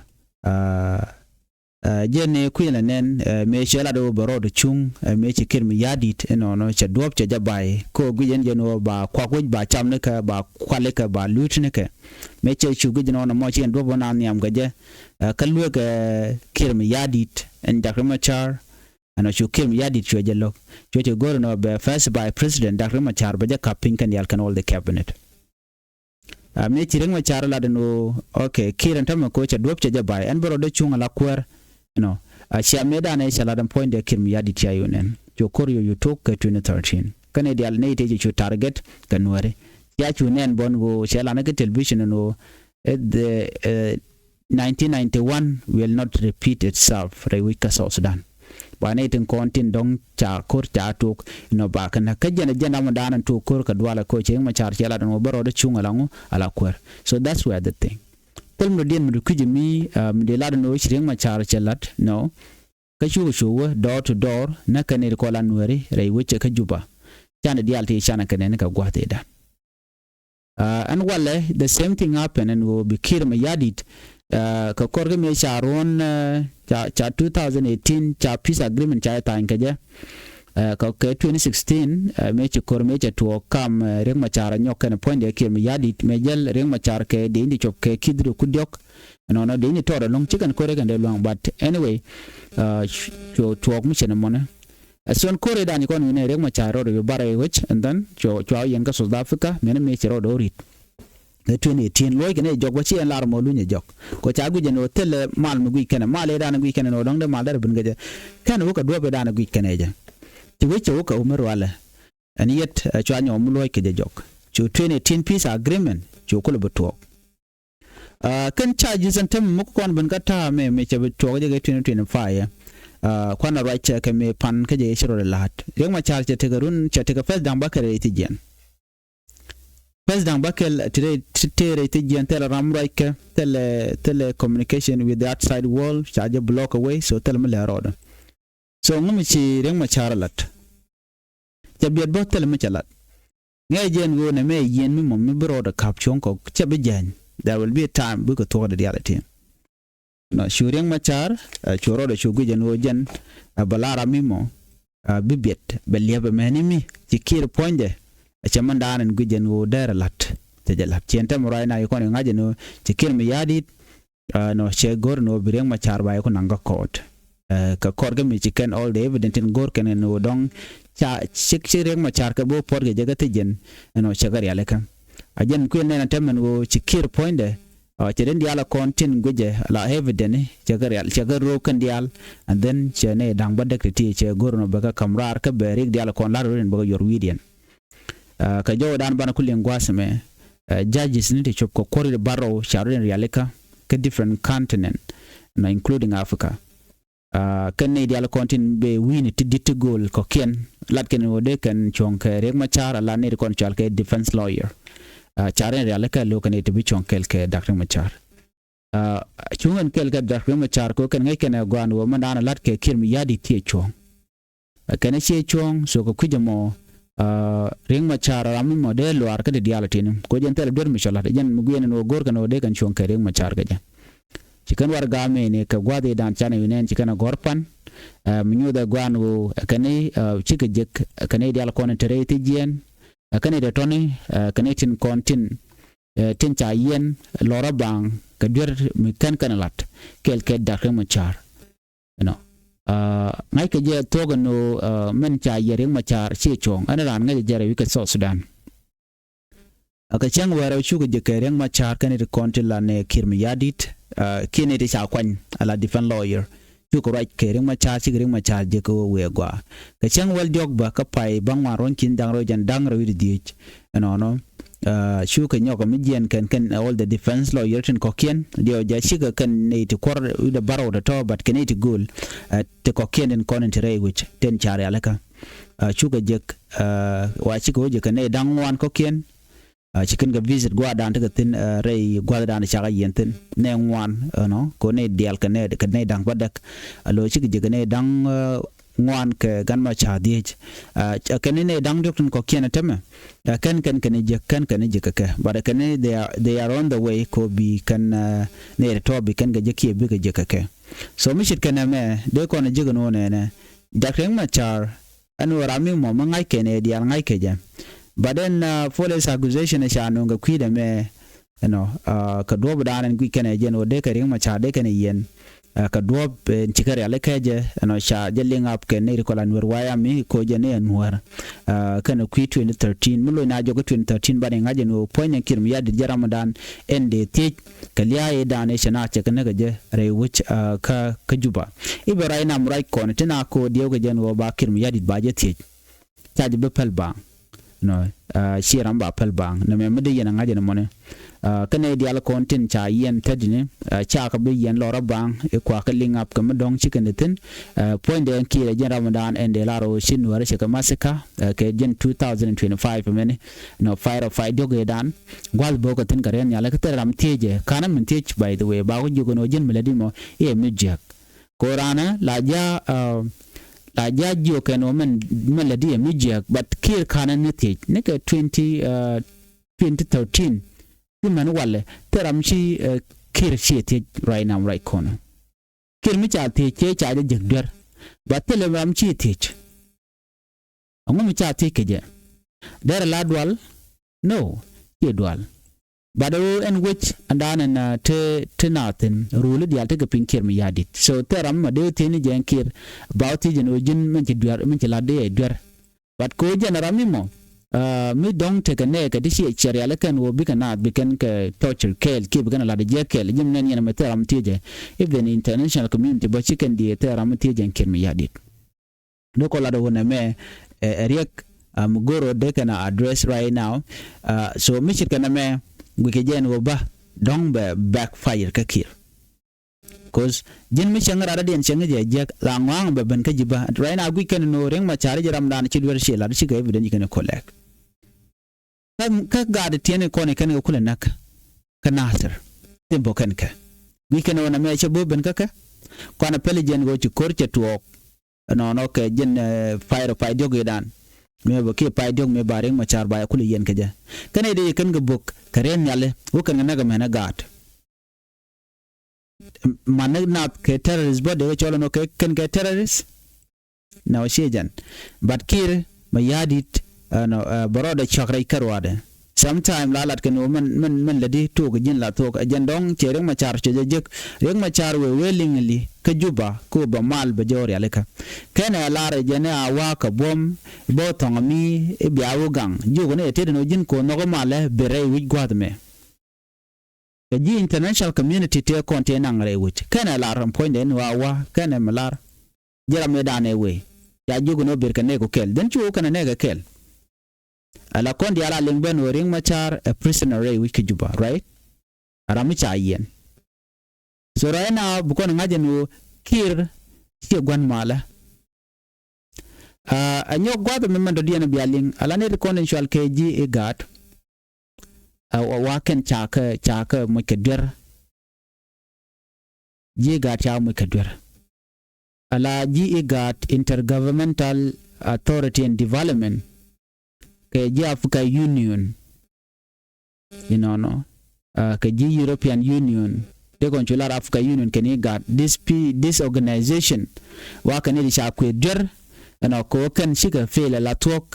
Jɛ ni kui̱n la nɛn mëë cɛ lat wä bɛ rɔɔd cuŋ mëë ci Kiir mi ya̱di̱t nɔnɔ cɛ duɔ̱p cɛ jɛ bay kä guic ɛn jɛ ni wä ba kuak wec ba cam ni kɛ ba kual ni kɛ ba luut ni kɛ. Mëë cɛ cu guic nɔnɔ mɔ ci ɛn duɔ̱p wä na nhiam kɛ jɛ. Kä luek Kiir mi ya̱di̱t ɛn Dak Riek Machar. Ɛn ɔ cu Kiir mi ya̱di̱t cuɛ jɛ lo̱k cuɛ cɛ go̱r ɛn ɔ bɛ first vice president Dak Riek Machar bɛ jɛ kap piny kɛn diaal kɛn all the cabinet. Mi ci Riek Machar lat ɛn ɣöö okay Kiir ɛn tämɛ ko̱ cɛ duɔ̱p cɛ jɛ bay ɛn bä rɔ dee cuŋ ala kuäär. Ɛnɔ a cia mëë danɛ cɛ lat ɛn puɔ̱nydɛ Kiir mi ya̱di̱t cia yun ɛn cu ko̱r yɔ yutuk kɛ twenty thirteen kɛn i̱ diaal nɛy tëë cɛ cu target kɛ nuääri. Cia cu nɛn bɔn ɣöö cɛ lan kä television ɛn ɣöö the nineteen ninety one will not repeat itself rɛy wec kä South Sudan. Ba nɛy tin kɔn tin dɔ̱ŋ ca ko̱r ca tok inɔ ba kɛn kä jɛn jɛn ram dan in tok ko̱r kä dualɛ ko̱ ci Riek Machar cɛ lat in wä bä rɔɔdɛ cuŋ ala ŋu ala kuäär. So that's where the thing. Thil mi dɔ̱diɛn mi dɔ̱ kui̱c mi mi dee lat in wä ci Riek Machar cɛ lat nɔ. Kä cukɛ cu wä door to door nä kɛn nɛy ti kɔn la nuääri rɛy wec cɛ kä Juba. Canɛ diaal ti canɛ kɛn nɛn kä gua̱th i̱ dan. Ɛn walɛ the same thing happen ɛn ɣöö bi Kiir mi ya̱di̱t. Kɛ kɔr kä mëë ca ruɔ̱n ca two thousand eighteen ca peace agreement ca jɛ tha̱a̱ny kɛ jɛ. Kɛ twenty sixteen mëë ci ko̱r mëë cɛ tuɔɔk kam Riek Machar a nyɔk kɛn puɔ̱nydɛ Kiir mi ya̱di̱t mëë jäl Riek Machar kɛ dee in di cop kɛ ki̱th di ku diɔ̱k. Ɛnɔnɔ dee in di tɔɔt ɛlɔ̱ŋ ci kɛn ko̱r kɛn dee lua̱ŋ but anyway. Cu tuɔɔk mi cɛn ɛmɔnɛ. Ɛ thon ko̱r i̱ dan ci kɔn wi̱nɛ Riek Machar rɔɔdɛ bi bar ɛ wec and then cua yɛn kä South Africa mɛn mëë cɛ rɔɔdɛ ɣä ri̱t. Kɛ twenty eighteen luɔc kɛn ɛ jɔk bä ci ɛn lar mɔ luny ɛ jɔk. Kɔ ca guic ɛn ɣöö thilɛ mal mi guic kɛn ɛ mal i̱ dan ɛ guic kɛn ɛ nɔ dɔ̱ŋ dee mal dee rɛ bin kɛ jɛ. Kɛn ɛ wä kɛ duɔ̱p i̱ dan ɛ guic kɛn ɛ jɛ. Ci wec cɛ wä kɛ wä mi rualɛ. Ɛn yet, ɛ, cua nyɔk mi luɔc kɛ jɛ jɔk. Cu twenty eighteen peace agreement cu kulɛ bi tuɔɔk. Ɛ, kɛn charges ɛn tämɛ mi kɔn ben kä ta̱a̱ mɛ, mɛ cɛ bi tuɔɔk jɛ kɛ twenty twenty-five. Ɛ, kuanɛ ruac cɛ kɛ mi pan kä jɛ ci rɔ la̱a̱t. Riek Machar cɛ tekɛ run, cɛ tekɛ President Bakɛl rɛy thi̱ jiɛn. President Bakɛl ti rɛy, ti, ti rɛy thi̱ jiɛn thilɛ ram ruac kɛ, thilɛ, thilɛ communication with the outside world, ca jɛ block away, so thilɛ mi lɛ rɔɔdɛ. So ŋu mi ci Riek Machar lat? Cɛ biɛt bä thilɛ mi cɛ lat. Ŋɛ jɛn ɣöö nɛ mɛ yieen mi mɔ mi bi rɔɔdɛ ka̱p cuɔ̱ŋ kɔ cɛ bi jääny. There will be a time bikɛ thuɔ̱kdɛ diaal ɛ ti. Nɔ, cu Riek Machar, ɛ, cu rɔɔdɛ cu guic ɛn ɣöö jɛn, ɛ, bɛ la ram mi mɔ, ɛ, bi biɛt, bɛ liɛp ɛmɛni mi ci Kiir puɔ̱nydɛ. Ɛ cɛ mɛn daanɛ guic ɛn ɣöö dɛɛrɛ la̱t. Cɛ jɛ la̱t. Ciɛn tɛmɛ ruac na i̱ kɔn i̱ ŋa̱c ɛn ɣöö ci Kiir mi ya̱a̱ di̱t, ɛ, nɔ, cɛ go̱r ɛn ɣöö bi Riek Machar ba i̱ ku naŋ kä court. Ɛ, kɛ court kä mi ci kɛn all the evidence tin go̱r kɛn ɛn ɣöö dɔ̱ŋ ca cik, cik Riek Machar kɛ bi puɔ̱t kɛ jɛ kä thi̱ jiɛn, ɛnɔ, cɛ kɛ rialikä. A jɛn kuël nɛn a tɛmɛn ɣöö ci Kiir puɔ̱nydɛ, ɔ, cɛ den diaal a kɔn tin guicɛ la evidence cɛ kɛ rial, cɛ kɛ ro̱o̱k kɛn diaal, and then cɛ nɛ da̱ŋ bädäk ti ti cɛ go̱r nɔ bɛ kɛ ka̱m raar kä bɛ Riek diaal a kɔn la̱r ro̱o̱diɛn bɛ kɛ yuɔr wi̱i̱diɛn. Ɛ, kɛ jɔwdan banɛ ku liŋ gua̱a̱th ɛmɛ, ɛ, judges ni ti cop kɛ kuɔr ri barrow ca ro̱o̱diɛn rialikä kä different continent, nɔ, including Africa. Ɛ, kɛn nɛy diaal kɔn tin bɛ wi̱i̱ni ti di̱t ti gööl kɔ̱kiɛn lat kɛn ɣöö dee kɛn cuɔ̱ŋ kɛ Riek Machar ala nɛy ti kɔn cɔal kɛ defense lawyer. Ɛ, ca ri rialikä lo̱o̱ kɛn nɛy ti bi cuɔ̱ŋ kɛɛl kɛ Dak Riek Machar. Ɛ, cuŋ ɛn kɛɛl kɛ Dak Riek Machar kɛ ɣöö kɛn ŋäc kɛn ɛ gɔaa ɛn ɣöö mɛn daanɛ la̱t kɛ Kiir mi ya̱a̱ di̱t thiee cuɔ̱ɔ̱ŋ. Ɛ, kɛn ɛ cie cuɔ̱ɔ̱ŋ, so kɛ kui̱c ɛmɔ, ɛ, Riek Machar ram mi mɔ dee luaar kä ti diaal ɛ ti̱ni. Kɛ ɣöö jɛn thilɛ duer mi cɔ la̱t, jɛn mi guiɛn ɛn ɣöö go̱r kɛn ɣöö dee kɛn cuɔ̱ŋ kɛ Riek Machar kɛ jɛ. Ci kɛn warɛgak mɛni kɛ gua̱a̱th i̱ da̱a̱n canɛ wi̱nɛn ci kɛn ɛ gɔ̱r pan. Ɛ, mi nyuuth ɛ gɔaa ɛn ɣöö kɛn i̱, ɛ, cikɛ jek, ɛ, kɛn i̱ diaal kɔn in te rɛy thi̱ jiɛɛn. Ɛ, kɛn i̱ te tɔ̱ni, ɛ, kɛn i̱ tin kɔn tin, ɛ, tin ca yiɛn lɔrä baŋ kɛ duer mi kɛn kɛn lat kɛɛl kɛ Dak Riek Machar. Ɛnɔ, ɛ, ŋa̱ckɛ jɛ thuɔ̱k ɛn ɣöö, ɛ, min ca yiɛn Riek Machar ci cuɔ̱ɔ̱ŋ. Ɛn raan ŋäcɛ jɛ rɛy wi̱c kɛ South Sudan. Ɛ, kɛ cäŋ wäärä cukɛ jek kɛ Riek Machar kɛn i̱ ti kɔn ti la nɛ Kiir mi ya̱a̱ di̱t, ɛ, kiɛn i̱ ti ca kuany ala defense lawyer. Cukɛ ruac kɛ Riek Machar, cikɛ Riek Machar jek kɛ ɣöö wëë gɔaa. Kɛ cäŋ wäl diɔ̱k bä kä pay bä ŋuan ruɔ̱n ki̱n da̱ŋ rɛw jɛn da̱ŋ rɛw i̱ ti dhieec. Ɛnɔnɔ, ɛ, cukɛ nyɔk mi jiɛɛn kɛn kɛn all the defense lawyer tin kɔ̱kiɛn. Diɛw jɛ cikɛ kɛn nɛy ti kuɔr wi̱cdɛ bärɔw tɔ̱tɔ̱, but kɛn nɛy ti gööl, ɛ, ti kɔ̱kiɛn tin kɔn in ti rɛy wi̱c tin ca rialikä. Ɛ, cukɛ jek, ɛ, wa cikɛ wä jek kɛ nɛy da̱ŋ ŋuan kɔ̱kiɛn. Ɛ, ci kɛn kɛ visit gua̱a̱thdan tekɛ thi̱n, ɛ, rɛy gua̱a̱thdan cakɛ yiɛn thi̱n. Nɛy ŋuan, ɛnɔ, kɛ nɛy diaal kɛ nɛy, kɛ nɛy da̱ŋ bädäk. Alo cikɛ jek kɛ nɛy da̱ŋ, ɛ, ŋuan kɛ gan ma ca dhieec. Ɛ, kɛn nɛy da̱ŋ diɔ̱k tin kɔ̱kiɛn ɛ tämɛ. Ɛ, kɛn, kɛn, kɛn jek, kɛn, kɛn jek kɛ kɛ. But kɛn they are, they are on the way kɛ bi kɛn, ɛ, nɛy tɔ̱tɔ̱ bi kɛn kɛ jek kiɛ bikɛ jek kɛ kɛ. So mi ce̱tkɛ nɛmɛ, dee kɔn jek ɛn ɣöö nɛnɛ Dak Riek Machar, ɛn ɣöö ram mi mɔ mi ŋa̱ckɛ nɛy diaal ŋa̱ckɛ jɛ. But then, uh, false accusation ca nööŋ kɛ kui̱dɛ mɛ, you know, uh, kɛ duɔ̱ɔ̱pdan ɛn guic kɛnɛ jɛn ɣöö dee kɛ Riek Machar dee kɛnɛ yiɛn. Ɛ, kɛ duɔ̱ɔ̱p, ɛ, cikɛ rialikä jɛ, ɛnɔ, ca jɛ link up kɛn nɛy ti kɔl a Nuɛr Wayami, ko jɛ ni ɛ Nuɛr. Ɛ, kɛnɛ kui̱ twenty thirteen, mi lo̱c na jɔk kä twenty thirteen, banɛ ŋa̱c ɛn ɣöö puɔ̱ny ɛn Kiir mi ya̱ di̱t jɛ ramdan ɛn dee thiec kɛ lia̱a̱ i̱ da̱a̱n ɛ cɛ na cɛ kɛ näk kɛ jɛ rɛy wec, ɛ, kä, kä Juba. I̱ bɛ ruac nam ruac kɔn ti na ko diɛw kɛ jɛ ɛn ɣöö ba Kiir mi ya̱ di̱t ba jɛ thiec. Ca jɛ bi päl baaŋ. Nɔ, ɛ, ci ram ba päl baaŋ. Nɛmɛ mi dee yɛn a ŋa̱c ɛn mɔni. Ɛ, kɛnɛ diaal kɔn tin ca yɛn thätdini, ɛ, ca kɛ bi yɛn lɔrä baaŋ i̱ kua kɛ link up kɛ mi dɔ̱ŋ ci kɛn di thi̱n. Ɛ, puɔ̱nydɛ ɛn Kiir ɛ jɛn ramdan ɛn dee lar ɣöö ci Nuäärä cɛ kɛ massacre, ɛ, kɛ jɛn two thousand and twenty-five mɛni. Nɔ, fight ɔ fight diɔ̱k ëëdan. Gua̱th bo̱o̱k kɛ thi̱n kɛ riɛn nhial kä thil ram thiecɛ. Ka̱n min thiec, by the way, ba kɛ jiök ɛn ɣöö ji̱n mi lätdi mɔ i̱ ɛ mi jiääk. Ko raan la ja, uh, la ja jiök kɛn ɣöö mɛn, mɛn lɛ di ɛ mi jiääk, but Kiir ka̱n ni thiec ni kɛ twenty, uh, twenty thirteen. Ti mɛn walɛ thil ram ci, uh, Kiir ci thiec right now, right kɔn. Kiir mi ca thiec cɛ ca jɛ jiäk duer, but thil ram ci thiec. Ɛŋu mi ca thiec kɛ jɛ? Derɛ la dual? No, ciɛ dual. But ɣöö ɛn wec ɛn da̱a̱n ɛn, uh, te, te naath thi̱n, ruli diaal tekɛ piny Kiir mi ya̱a̱ di̱t. So thil ram mi ma dee thiec ni jɛ ɛn Kiir, ba wä thiec ɛn ɣöö ji̱n min ci duer, min ci la̱t dee ɛ duer. But kɛ ɣöö jɛn ram mi mɔ, uh, mi dɔ̱ŋ tekɛ nɛɛkɛ ti ciɛ cɛ rialikä ɛn ɣöö bikɛ naath bi kɛn kɛ torture kɛɛl, kiɛ bi kɛn la̱t jɛ kɛɛl, ji̱n nɛn yɛn mɛ thil ram thiecɛ. Even international community bä ci kɛn diee thil ram mi thiecɛ ɛn Kiir mi ya̱a̱ di̱t. Dee kɔ lat ɣöö nɛmɛ, ɛ, ɛ Riek, Aa, mi go̱r ɣöö dee kɛn a address right now. Aa, so mi ce̱tkɛ nɛmɛ guickɛ jɛ ɛn ɣöö bä dɔ̱ŋ bɛ backfire kä Kiir. 'Cause ji̱n mi cäŋ rat dɔ̱diɛn cäŋ jɛ jiäk la ŋɔaŋ bɛ ben kä ji̱ bä. Right now guic kɛn ni ɣöö Riek Machar jɛ ram dan ci duer ci lat ci kɛ evidence ci kɛn collect. Kä, kä gaat tiɛni kɔn i̱ kɛn kɛ kulɛ näk kä Nasir. Thim bä kɛn kɛ guic kɛn ɣöö nɛmɛ cɛ bä ben kä kɛ. Kuanɛ pɛli jɛn ɣöö ci ko̱r cɛ tuɔɔk. Ɛnɔnɔ kɛ jɛn, eh, pay rɔ pay diɔ̱k i̱dan. Mëë bä kiɛ pay diɔ̱k mëë ba Riek Machar ba yɛ kulɛ yɛn kɛ jɛ. Kɛn i̱ dee kɛn kɛ bök kɛ riɛn nhiali wä kɛn kɛ näk ɛmɛn ɛ gaat. Man ni nath kɛ terrorist bä dee kɛ cɔl ɛnɔ kɛ kɛn kɛ terrorist. Nɛ wä ciɛ jɛn. But Kiir Mayardit, ɛnɔ, eh, bɛ rɔɔdɛ cɔak rɛc kä ruaadɛ. Sometime la lat kɛn ɣöö mɛn, mɛn, mɛn lätdi tuɔɔk ji̱n la thuɔɔk ɛ jɛn dɔ̱ŋ ciɛ Riek Machar cuɛ jɛ jek. Riek Machar wëë wëë liŋ li kä Juba kä wä bɛ mal bɛ jɛ wä rialikä. Kɛnɛ lar ɛ jɛn ɛ a wa̱a̱ kɛ buɔ̱m bä thɔ̱ŋ mi i̱ bia wä gaŋ jiök ni ɛ tet ɛn ɣöö ji̱n ko̱ nhɔk i̱ malɛ bi rɛy wi̱c gua̱a̱th mɛ. Kɛ ji̱ international community tëë kɔn tëë naŋ rɛy wi̱c kɛnɛ lar ɛn puɔ̱nydɛ in wa̱a̱ wa̱a̱ kɛnɛ mi lar. Jɛ ram mëë danɛ wëë ca jiök ni wä bir kɛ nɛɛk kɔ kɛl then ci wä kɛnɛ nɛɛk kɛ kɛl. Ala kɔn diaal a liŋ ben wä Riek Machar ɛ prisoner rɛy wi̱c kä Juba, right? A ram mi ca yiɛn. So right now bi kɔn ŋa̱c ɛn wä Kiir ciɛ gua̱n malä. Aa, ɛ nyɔk gua̱th mi mɛn dɔ̱diɛn bia liŋ ala nɛy ti kɔn in cual kɛ ji̱ IGAD. Aa, wa, wa kɛn ca kä, ca kä moc kɛ duer. Ji̱ IGAD ca moc kɛ duer. Ala ji̱ IGAD, Intergovernmental Authority and Development, kɛ ji̱ Africa Union. Inɔnɔ, aa, kɛ ji̱ European Union. Dee kɔn cu lar Africa Union kɛn IGAD. This pe-, this organization wa kɛn i̱ ca kuëë duer. Ɛnɔ kɛ ɣöö kɛn cikɛ fail ala thuɔ̱k.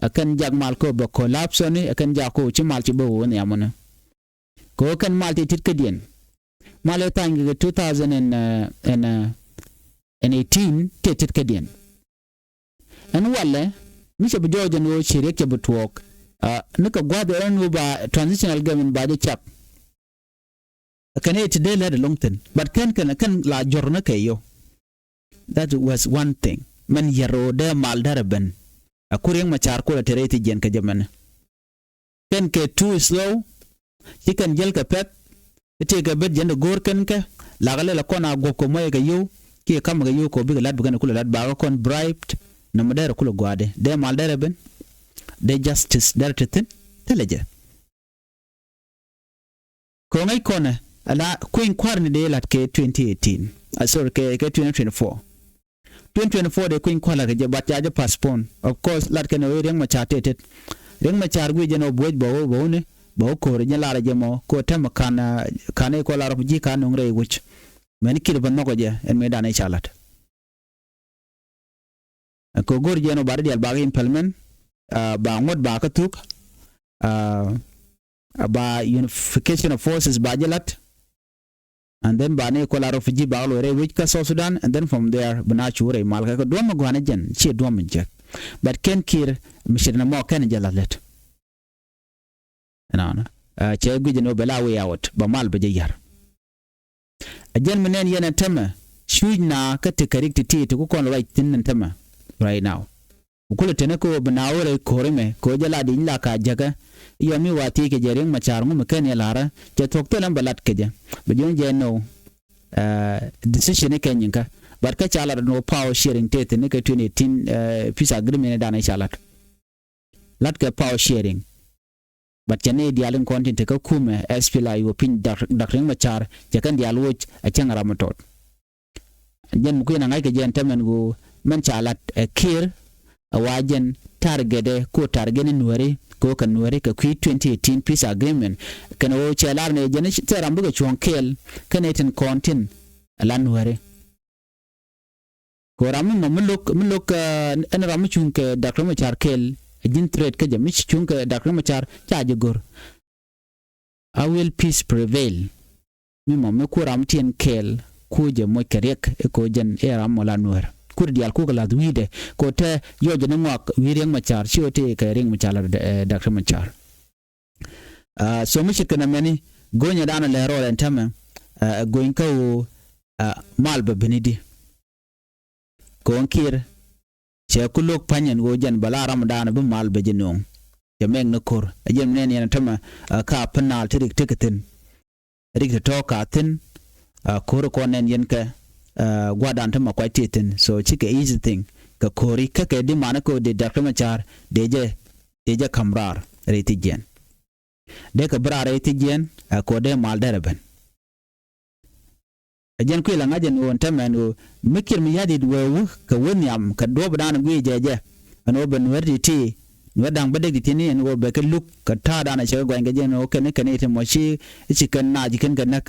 Ɛ kɛn jak mal kɛ ɣöö bɛ collapse ɔni, ɛ kɛn jak kɛ ɣöö ci mal ci bä ɣöö nhiamuni. Kɛ ɣöö kɛn mal ti tit kädiɛn. Mal i̱ thany kɛ two thousand and, uh, and, uh, and eighteen ti tit kädiɛn. Ɛn walɛ mi cɛ bi jɔɔc ɛn ɣöö ci Riek cɛ bi tuɔɔk. Aa, ni kɛ gua̱th ɛn ɣöö ba transitional government ba jɛ cak. Kɛn i̱ ti dee lɛt ɛlɔŋ thi̱n but kɛn kɛn kɛn la jɔr ni kɛ yɔ. That was one thing. Mɛn yɛr ɣöö dee mal dɛr ɛ ben. A ku Riek Machar kulɛ te rɛy thi jiɛn kɛ jɛ mɛnɛ. Kɛn kɛ too slow. Ci kɛn jäl kɛ pɛ̈th. I̱ tëëkɛ bet jɛn di go̱o̱r kɛn kɛ. Lakä lɛl a kɔn a guɔ̱p kɛ muɔyɛ kɛ yio̱w. Kiɛ ka̱m kɛ yio̱w kɛ bikɛ la̱t bi kɛn kulɛ la̱t bakä kɔn bribed. Nɔmɔ dɛr kulɛ gua̱a̱dɛ dee mal dɛr ɛ ben. Dee justice dɛr te thi̱n thilɛ jɛ. Kɛ ɣöö ŋäc kɔnɛ ala kueny kua̱r ni dee la̱t kɛ twenty eighteen. Ah, sorry, kɛ, kɛ twenty twenty-four. Twenty twenty-four dee kueny kua̱r la̱t kɛ jɛ but ca jɛ postpone. Of course la̱t kɛn ɣöö Riek Machar tëë tet. Riek Machar guic jɛn ɣöö buɔ̱c bɛ ɣöö bɛ ɣöö ni bɛ ɣöö ko̱r jɛn lar jɛ mɔ kɛ ɣöö tɛmɛ ka̱n, ah, ka̱n i̱ kɔn lar ɣöö ji̱ ka̱n nuŋ rɛy wi̱c. Mɛn kiɛt bä nhɔkɔ jɛ ɛn mëë danɛ ca la̱t. Kɛ go̱r jɛn ɔ ba ri dial ba kɛ implement, ah, ba ŋuɔ̱t ba kä thuk, ah, ba unification of forces ba jɛ la̱t. And then ba ni kɔla refugee ba kɛ luɔi rɛy wec kä South Sudan and then from there bi na cu rɛy mal kɛ kɛ duɔ̱m mi gua̱n jɛn ciɛ duɔ̱m mi jek. But kɛn Kiir mi ce̱t ni mɔ kɛn jɛ la̱t lät. Ɛnɔnɔ, ah, cɛ guic ni wä bɛ la way out ba mal bɛ jɛ yar. A jɛn mi nɛn yɛn ɛ tämɛ cuc na kä ti kɛ rik ti ti ti ku kɔn ruac thi̱n ni tämɛ right now. Ku kulɛ teni kä wä bi na wä rɛy ko̱ri mɛ kɛ wä jɛ la di̱ny la ka jäkä. Yɔ mi wa thiec kɛ jɛ Riek Machar ŋu mi kɛn yɛ la̱rä cɛ thuɔ̱k thilɛ mi bɛ lat kɛ jɛ. Bi jiɔn jɛ nɔ, ah, decision ni kɛ nyiŋkä. But kä ca lat ni wä power sharing tëë thi̱n ni kɛ twenty eighteen, ah, peace agreement ni danɛ ca lat. Latkɛ power sharing. But cɛ ni diaal in kɔn tin te kä kumɛ S P L A I O piny Dak, Dak Riek Machar cɛ kɛn diaal woc a cäŋ ram mi tɔt. Jɛn mi kui̱n a ŋa̱ckɛ jɛn tämɛn ɣöö mɛn ca lat ɛ Kiir a wa jɛn target ɛ ko target ni Nuɛri ko kɛ Nuɛri kɛ kui̱ twenty eighteen peace agreement. Kɛn ɣöö cɛ lar ni jɛn thil ram bikɛ cuɔ̱ŋ kɛɛl kɛn itin kɔn tin a la Nuɛri. Kɛ ram mi mɔ mi lo̱k, mi lo̱k, ah, ɛn ram mi cuŋ kɛ Dak Riek Machar kɛɛl ɛ ji̱n threat kä jɛ mi cuŋ kɛ Dak Riek Machar ca jɛ go̱r. How will peace prevail? Mi mɔ mi ku ram tiɛn kɛɛl ku jɛ moc kɛ Riek ɛ ko jɛn ɛ ram mɔ la Nuɛr. Ku ri diaal ku kɛ lath wi̱i̱dɛ ko te yɔc jɛ ni ŋɔak wi̱i̱ Riek Machar ci ɣä tëë kɛ Riek Machar la, eh, Dak Riek Machar. Ah, so mi ce̱tkɛ nɛmɛni go̱nyɛ danɔ lɛ rɔɔdɛ ɛn tämɛ, ah, ɛ gony kä ɣöö, ah, mal bɛ bini di. Kɔn Kiir cɛ ku lo̱k pa̱ny ɛn ɣöö jɛn bɛ la ram dan bi mal bɛ jɛ nööŋ. Cɛ mɛk ni ko̱r ɛ jɛn mi nɛn yɛn tämɛ, ɛ, ka pi naal ti rik ti kɛ thi̱n. Rik ti tɔ̱ ka thi̱n, ɛ, ko̱r kɔn nɛn yɛn kɛ, ɛ, gua̱dan tämɛ kuac ti thi̱n. So cikɛ easy thing kɛ ko̱ri kä kɛ di manɛ kɛ ɣöö dee Doctor Machar dee jɛ, dee jɛ ka̱m raar rɛy thi jiɛn. Dee kɛ bi raar rɛy thi jiɛn, ɛ, kɛ ɣöö dee mal derɛ ben. Ɛ jɛn kuilɛ ŋa̱c ɛn ɣöö ɛn täämɛ ɛn ɣöö mi Kiir Mayardit wee wä kɛ wä nhiam kɛ duɔ̱ɔ̱pdan guic jɛ jɛ. Ɛn ɣöö bɛ Nuäär ti̱ti̱, Nuäär da̱ŋ bädäk ti̱ti̱ ni ɛn ɣöö bɛ kɛ luk kɛ ta̱a̱dan ɛ cɛ kɛ gɔany kɛ jɛn ɣöö kɛn kɛn i̱ ti mɔ ci, ci kɛn naac ci kɛn kɛ näk.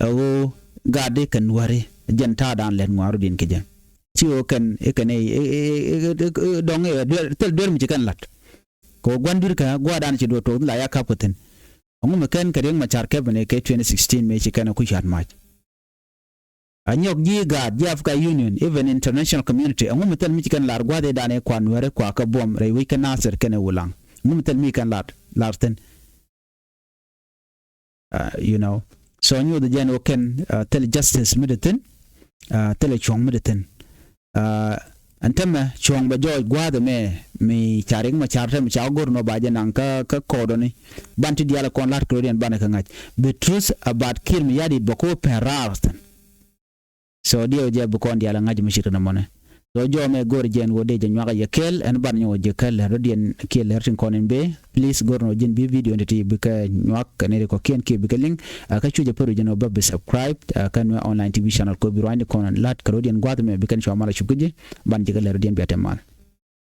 Ɛ ɣöö gatdi kɛ Nuääri, ɛ jɛn ta̱a̱dan lɛt ŋuarudiɛn kɛ jɛ. Ci ɣöö kɛn i̱ kɛn i̱, i̱, i̱, i̱, i̱, i̱ dɔ̱ŋ i̱ duer, thil duer mi ci kɛn la̱t. Kɛ ɣöö gua̱nduir kä gua̱a̱rdan ci duɔ̱ɔ̱r tuɔɔk la ya ka̱p kɛ thi̱n. Ɛŋu mi kɛn kɛ Riek Machar cabinet kɛ twenty sixteen mëë ci kɛn ɛ kui̱ ca̱t mac. A nyɔk ji̱ gaat, ji̱ Africa Union, even international community, ɛŋu mi thil mi ci kɛn lar gua̱a̱th i̱ dan i̱ kua Nuääri kua kä buɔ̱m rɛy wec kä Nasir kɛnɛ Wulaŋ. Ɛŋu mi thil mi kɛn lar, lar thi̱n. Uh, you know. So nyuuth jɛn wä kɛn, uh, thil justice mi di thi̱n, uh, thil cuɔ̱ŋ mi di thi̱n. Uh, ɛn tämɛ cuɔ̱ŋ bɛ jɔɔc gua̱a̱th ɛmɛ mi ca Riek Machar tämɛ ca go̱r nɔ ba jɛ naŋ kä, kä kɔɔdɔni. Ban ti diaal kɔn la̱t kɛ rɔ̱diɛn banɛ kɛ ŋa̱c. Bi truth about Kiir Mayardit bɛ ko pɛn raar thi̱n. So diɛw jɛ bi kɔn diaal ŋa̱c mi cit kɛ nɔmɔnɛ. So jɔmɛ go̱r jɛn wä dee jɛ nyuak a yɛ kɛɛl ɛn ban nyɔk jɛ kɛɛl lɛr rɔ̱diɛn kiɛ lɛr tin kɔn in bee. Please go̱r nɔ ji̱n bi video in ti ti bikɛ nyuak kɛ nɛy ti kɔ̱kiɛn kiɛ bikɛ liŋ. A kä cucɛ pär wi̱c jɛn wä bä bi subscribe a kä Nuer Online T V channel kɔ bi ruanyni kɔn in la̱t kɛ rɔ̱diɛn gua̱th mɛ bikɛn cua mal a cup kä ji̱. Ban jɛ kɛ lɛr rɔ̱diɛn bia tɛ mal.